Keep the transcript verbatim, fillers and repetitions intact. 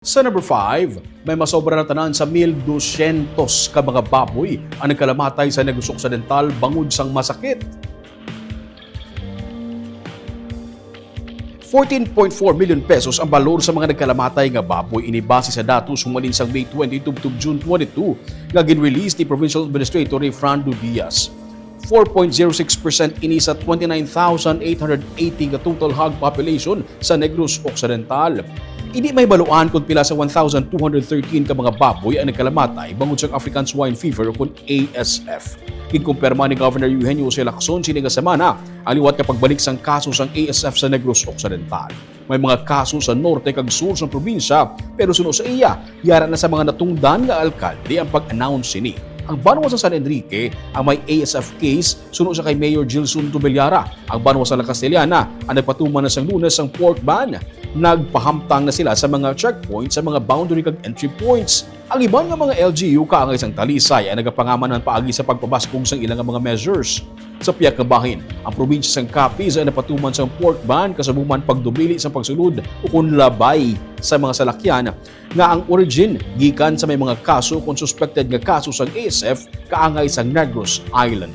Sa number five, may masobra na tanan sa mil dusyentos ka mga baboy ang nagkalamatay sa Negros Occidental bangod sang masakit. Fourteen point four million pesos ang balor sa mga nagkalamatay nga baboy, ini base sa datos humalin sang May twenty tubtob June twenty-two nga ginrelease ni Provincial Administrator Rayfrando Diaz. Four point zero six percent ini sa twenty-nine thousand eight hundred eighty nga total hog population sa Negros Occidental. Hindi mahibaluan kon pila sa one thousand two hundred thirteen ka mga baboy ang nagkalamatay bangod sa African Swine Fever o kon A S F. Ginkumpirma ni Governor Eugenio Jose Lacson sini nga semana ang liwat nga pagbalik sang kaso sang A S F sa Negros Occidental. May mga kaso sa norte kag sur sang probinsya, pero suno sa iya, yara na sa mga natungdan nga alkalde ang pag-announce sini. Ang banwa sa San Enrique ang may A S F case suno sa kay Mayor Gilson Tubelara. Ang banwa sa La Castellana ang nagpatuman na sang Lunes sang pork ban. Nagpahamtang na sila sa mga checkpoint sa mga boundary kag entry points. Ang iban nga mga L G U kaangay sang Talisay ang nagapangaman man paagi sa pagpabaskog sang ila nga mga measures. Sa pihak nga bahin, ang probinsya sang Capiz ay napatuman sang pork ban, kasubong man pagdumili sang pagsulod ukon labay sa mga salakyan nga ang origin gikan sa may mga kaso ukon suspected nga kaso sang A S F kaangay sang Negros Island.